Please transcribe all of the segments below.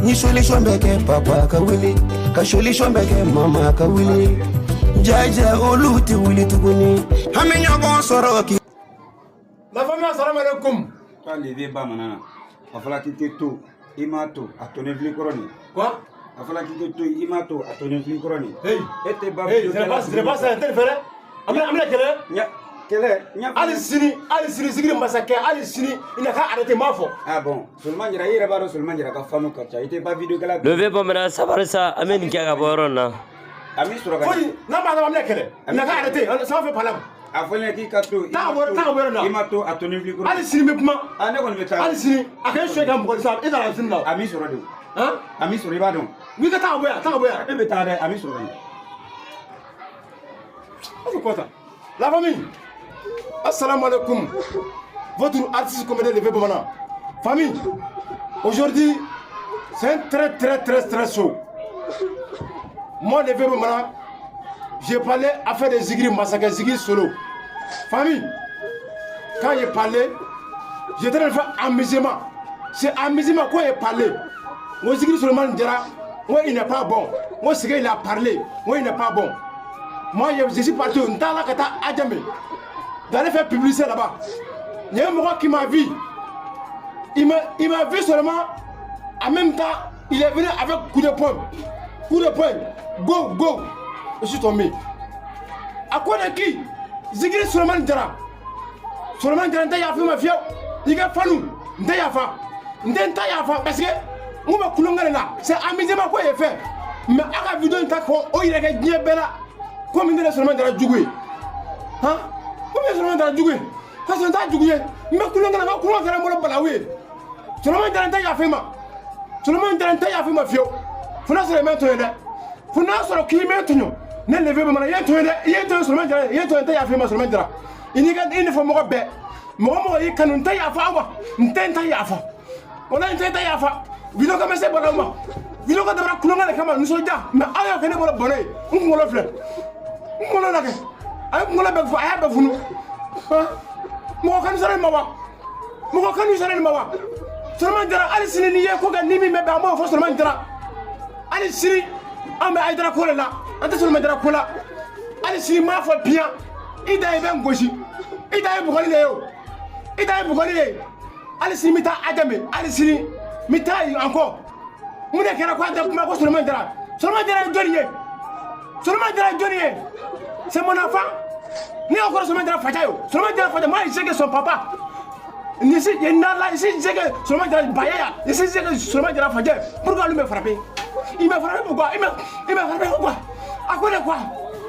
Ni solution bɛ kɛ papa ka wuli, ka solution bɛ kɛ mama ka wuli, jaja olu tɛ wuli tuguni, an bɛ ɲɔgɔn sɔrɔ k'i. La famille, assalamu alaikum. Toi, levé bamanan, a fɔra k'i tɛ to, i m'a to, a tonnen fili kɔrɔ nin. Quoi? A fɔra k'i tɛ to, i m'a to, a tonnen fili kɔrɔ nin. Hey. E tɛ ba. Hey, ce n'est pas ça, n tɛ nin fɛ dɛ. An bɛna kɛlɛ. Ɲa kɛlɛ ɲa. Hali sini Zigiri masakɛ, hali sini i na ka arrêter, n b'a fɔ. Ah bon, Solomani Jara, i yɛrɛ b'a dɔn Solomani Jara ka fanu ka ca, i tɛ ba vidéo kɛla. Le vieux bamanan, sabari sa, an bɛ nin kɛ ka bɔ yɔrɔ in na. A m'i sɔrɔ ka. Foyi n'a ma an bɛna kɛlɛ. I na ka arrêter, ça va faire palabre. A fɔ ne k'i ka to. Taa ka bɔ, taa ka bɔ yɔrɔ in na. I ma to, a tonnen fili kɔrɔ. Hali sini n bɛ kuma. Ah, ne kɔni bɛ taa. Hali sini a k'e suɲɛ ka mɔgɔ sa, e taara sini na. A m'i sɔrɔ de. Han? A m'i sɔrɔ, i b'a dɔn. Wuli ka taa ka bɔ yan, taa ka bɔ yan. E bɛ taa dɛ, a m'i sɔrɔ de. C'est quoi ça? La famille, assalamu alaikum. Votre artiste comédien le Bamanan. Famille, aujourd'hui, c'est un très très très très chaud. Moi, le Bamanan, j'ai parlé affaire de Zigri Massacre, Zigri solo. Famille, quand j'ai parlé, j'étais en train de faire amusement. C'est amusement quoi j'ai parlé. Moi, Zigri Solomon dira, moi, il n'est pas bon. Moi, c'est qu'il a parlé. Moi, il n'est pas bon. Moi, je suis parti, n taara ka taa Adjamé, d'aller faire publicité là-bas. Il y a un mɔgɔ qui m'a vu. Il m'a vu seulement. En même temps, il est venu avec coup de poing. Coup de poing. Go, go. Je suis tombé. À quoi de qui? Zigiri Solomon Jara. Solomon Jara, n tɛ yafa i ma fiyewu. I ka fanu, n tɛ yafa. N tɛ n ta yafa parce que n kun bɛ kulonkɛ de la. C'est amusement ko ye fait. Mais a ka vidéo in ta k'o o yɛrɛ kɛ diɲɛ bɛɛ la. Komi ne de Solomon Jara jugu ye. Han? Komi Solomon Jara jugu ye. Ka sɔrɔ n t'a jugu ye. N bɛ kulonkɛ la, n ka kulon kɛra n bolo balawu ye. Solomon Jara, n tɛ yafa i ma. Solomon Jara, n tɛ yafa i ma fiyewu. Fo n'a sɔrɔ i mɛ tɔɲɔ dɛ. Fo n'a sɔrɔ k'i mɛ tɔɲɔ. Ne leve bamanan, i ye tɔɲɔ dɛ. I ye tɔɲɔ Solomon Jara, i ye tɔɲɔ, n tɛ yafa i ma Solomon Jara. I n'i ka i ni fɔ mɔgɔ bɛɛ. Mɔgɔ mɔgɔ y'i kanu, n tɛ yafa aw ma. N tɛ n ta yafa. Walayi, n tɛ n ta yafa. Vidéo ka bɛ se balawu ma. Vidéo ka dabara kulonkɛ de kama nisɔndiya. Mais aw y'a kɛ ne bolo bɔnɛ ye. N kunkolo filɛ. N kunkolo lajɛ. A ye kunkolo bɛɛ fu, a y'a bɛɛ funu. Han? Mɔgɔ kanu sara nin ma wa? Mɔgɔ kanu sara nin ma wa? Solomani Jara, hali sini n'i ye ko kɛ ni min bɛ bɛn, an b'o fɔ Solomani Jara. Hali sini an bɛ Hayidara ko de la, an tɛ Solomani Jara ko la. Hali sini n b'a fɔ biyan, i da ye bɛ n gosi, i da ye bugɔli de ye o, i da ye bugɔli de ye. Hali sini n bɛ taa Adjamé, hali sini n bɛ taa yen encore. Mun de kɛra ko an tɛ kuma ko Solomani Jara? Solomani Jara ye jɔnni ye? Solomani Jara ye jɔnni ye? C'est mon enfant. Ne y'a kɔrɔ Solomani Jara faja ye o. Solomani Jara faja, moi je sais que son papa. Ici, il y a là, ici, je sais que Solomani Jara Bayaya, ici, je sais que Solomani Jara Fadje. Pourquoi lui me frappé? Il m'a frappé pourquoi? Il m'a frappé pourquoi? À quoi de quoi?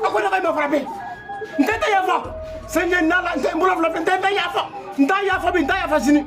À quoi de quoi il m'a frappé? N tɛ yafa. Sɛnjɛ nala, n tɛ n bolo fila, n tɛ yafa. N t'a yafa bi, n t'a yafa sini.